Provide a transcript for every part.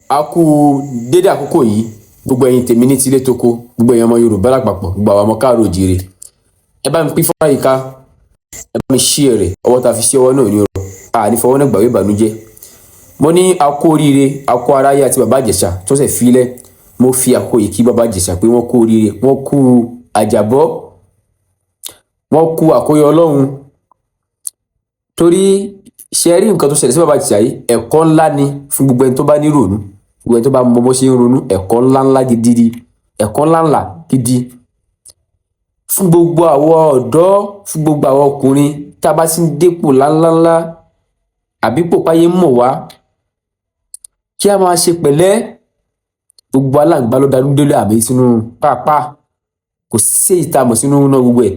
A kú dédé àkókò yìí, gbogbo ẹ̀yin tèmi ní tilé toko, gbogbo ẹ̀yin ọmọ Yorùbá lápapọ̀, gbogbo àwọn ọmọ káàárọ̀ oòjíire. Ẹ bá mi pín fọ́nrán yìí ká, ẹ bá mi share rẹ̀. Ọwọ́ ta fi sí ọwọ́ náà ní ọ̀rọ̀ àní fọwọ́ náà gbàgbé ìbànújẹ́. Mo ní a kú oríire, a kú aráyé àti Bàbá Ìjẹ̀ṣà tó ṣẹ̀ fílẹ̀. Mo fi àkókò yìí kí Bàbá Ìjẹ̀ṣà pé wọ́n kú oríire, wọ́n kú àjàbọ́, wọ́n kú àkóyọ Ọlọ́run. Torí ṣe rí nǹkan tó ṣẹlẹ̀ sí Bàbá Ìjẹ̀ṣà yìí, ẹ̀kọ́ ńlá ni fún gbogbo ẹni tó bá ní ronú, gbogbo ẹni tó bá mọ bó ṣe ń ronú. Ẹ̀kọ́ ńlá ńlá gidi, ẹ̀kọ́ ńlá ńlá gidi fún gbogbo àwọn ọ̀dọ́, fún gbogbo àwọn ọkùnrin tá a bá ti ń dépò ńláńláńlá àbí pò páyé mọ̀ wá, kí a máa ṣe pẹ̀lẹ́. Gbogbo aláǹgbá ló darú délé àmì sínú pàápàá, kò sí èyí tá a mọ̀ sínú náà gbogbo ẹ̀.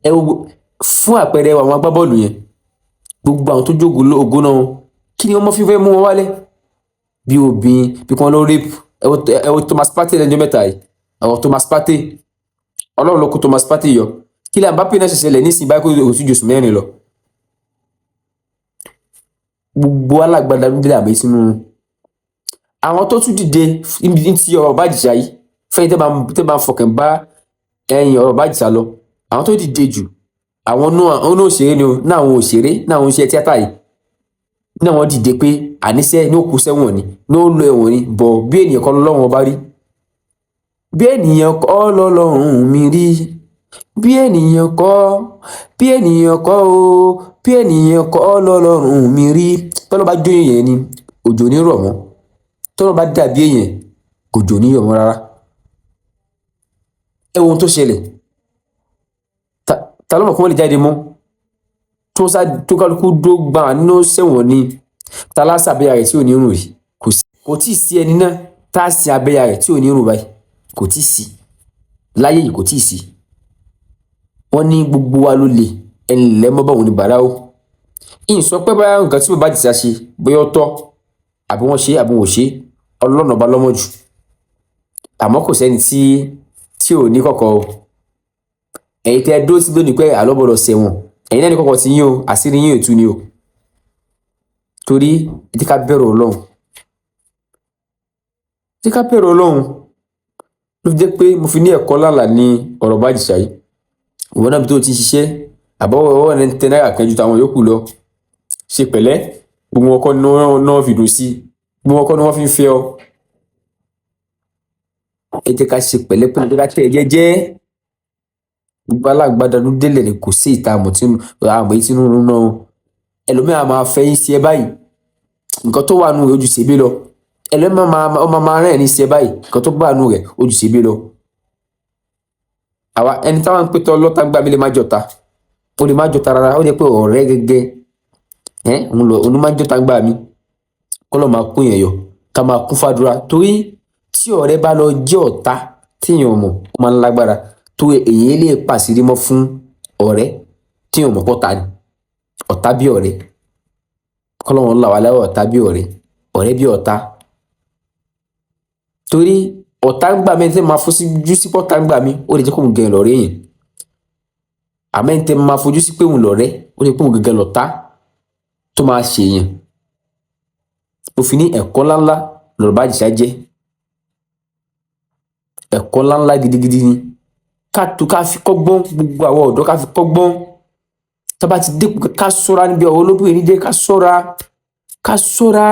Ẹ wo fún àpẹẹrẹ àwọn agbábọ́ọ̀lù yẹn, gbogbo àwọn tó jókòó ògo náà, kí ni wọ́n mọ́ fi fẹ́ mú wọn wálẹ̀? Bí obìnrin, bí kí wọ́n lọ rape. Ẹ wo Thomas Partey lẹ́jọ́ mẹ́ta yìí, àwọn Thomas Partey, Ọlọ́run ló kó Thomas Partey yọ. Kí lè Mbappe náà ṣẹ̀ṣẹ̀ lẹ̀ nísìnyí báyìí, kó o sì jòsùn 4 lọ. Gbogbo alágbádá ló délé àmì sínú. Àwọn tó tún dìde níbi tí ọ̀rọ̀ Bàbá Ìjẹ̀ṣà yìí fẹ́yìn, tẹ́ bá ń fọkàn bá ẹ̀yìn ọ̀rọ̀ Bàbá Ìjẹ̀ṣà lọ, àwọn tó dìde jù, àwọn náà òṣèré ni o, náà àwọn òṣèré náà, àwọn oníṣẹ́ tíátà yìí náà, wọ́n dìde pé àníṣe ní ó kú sẹ́wọ̀n ni, ní ó lọ ẹ̀wọ̀n ni. Bọ̀ bí ènìyàn kọ́ lọ́wọ́n bá rí, bí ènìyàn kọ́ lọ́lọ́run mi rí, bí ènìyàn kọ́, bí ènìyàn kọ́ o, bí ènìyàn kọ́ lọ́lọ́run mi rí. Tọ́lọ́ bá jó èèyàn ni, òjò ní rọ̀ mọ́. Tọ́lọ́ bá dàbí èèyàn, òjò ní yọ̀ mọ́ rárá. Ẹ wo ohun tó ṣẹlẹ̀. Ta ló mọ̀ kí wọ́n lè jáde mọ́ tó sá tó kálukú dó gbà nínú sẹ́wọ̀n ni? Ta lásàbẹ̀yà rẹ̀ tí ò ní rùn rí? Kò sí, kò tí ì sí ẹni náà tá a sin abẹ́yà rẹ̀ tí ò ní rùn báyìí. Kò tí ì sí láyé yìí, kò tí ì sí. Wọ́n ní gbogbo wa ló lè ẹni lẹ́mọ́ báwọn ní bàrá o. Ìyìn sọ pé báyà nǹkan tí Bàbá Ìjẹ̀ṣà ṣe, bóyá ó tọ́ àbí wọ́n ṣe àbí wọ́n ò ṣe, Ọlọ́run ọba lọ́mọ jù. Àmọ́ kò sẹ́ni tí ò ní kọ̀kọ̀ o. Ẹ̀yin tẹ́ ẹ dúró sí lónìí pé àlọ́ gbọ́dọ̀ ṣẹ̀wọ̀n, ẹ̀yin náà ní kọ̀kọ̀ tí yín o, àṣírí yín ò tú ni o. Torí ẹ jẹ́ ká bẹ̀rù Ọlọ́run, ẹ jẹ́ ká bẹ̀rù Ọlọ́run. Ló fi jẹ́ pé mo fi ní ẹ̀kọ́ lálàá ní ọ̀rọ̀ Bàbá Ìjẹ̀ṣà yìí. Ìwọ náà, bí tó ti ń ṣiṣẹ́, àbọ̀wọ̀ ọwọ́ rẹ̀ ń tẹ náírà kan ju tàwọn yòókù lọ, ṣe pẹ̀lẹ́. Gbogbo wọn kọ́ ni wọ́n náà fi dùn sí, gbogbo wọn kọ́ ni wọ́n fi ń fẹ́ ọ. Ẹ jẹ́ ká ṣe pẹ̀lẹ́pẹ̀lẹ́, ẹ jẹ́ ká tẹ̀ jẹ́jẹ́. Gbogbo alágbádá ló délẹ̀ ni, kò sí ìta àmọ̀ tí àmọ̀ yìí tínú náà. Ẹlòmíràn máa fẹ́ yín sí ẹ báyìí, nǹkan tó wà nù rẹ̀ ojú ṣèbí lọ. Ẹlòmíràn máa rẹ̀ ní sí ẹ báyìí, nǹkan tó bá nù rẹ̀ ojú ṣèbí lọ. Àwa ẹni táwọn ń pè tọ́ lọ́tà gbà mí lè má jọta, ó lè má jọta rárá, ó lè pé ọ̀rẹ́ gẹ́gẹ́ ẹ́ òun lọ, òun má jọta gbà mí. Kọ́ lọ́ máa kún yẹn yọ, ká máa kún fàdúrà, torí tí ọ̀rẹ́ bá lọ jẹ́ ọ̀tá tíyàn mọ̀, ó máa ń lágbára tó. Èyí lè pàṣírí mọ́ fún ọ̀rẹ́ tíyàn mọ̀ pọ̀ta ni. Ọ̀tá bí ọ̀rẹ́, kọ́lọ́wọ́n là wá láwọ̀. Ọ̀tá bí ọ̀rẹ́, ọ̀rẹ́ bí ọ̀tá. Torí ọ̀tá ń gbà mí tẹ́ máa fojú sí pọ̀tá ń gbà mí, ó lè jẹ́ kóun gẹ̀ lọ́rẹ́ yẹn. Àmọ́ ẹni tẹ́ máa fojú sí pé òun lọ̀rẹ́, ó lè pé òun gẹ́gẹ́ lọ̀tá tó máa ṣèyàn. Mo fi ní ẹ̀kọ́ ńláńlá lọ̀rọ̀ Bàbá Ìjẹ̀ṣà jẹ́. Ẹ̀kọ́ ńláńlá gidigidi ni ká tó ká fi kọ́gbọ́n, gbogbo àwọn ọ̀dọ́ ká fi kọ́gbọ́n. Tá bá ti dé, ká ṣọ́ra níbi ọ̀rọ̀ olóbìnrin dé, ká ṣọ́ra, ká ṣọ́ra.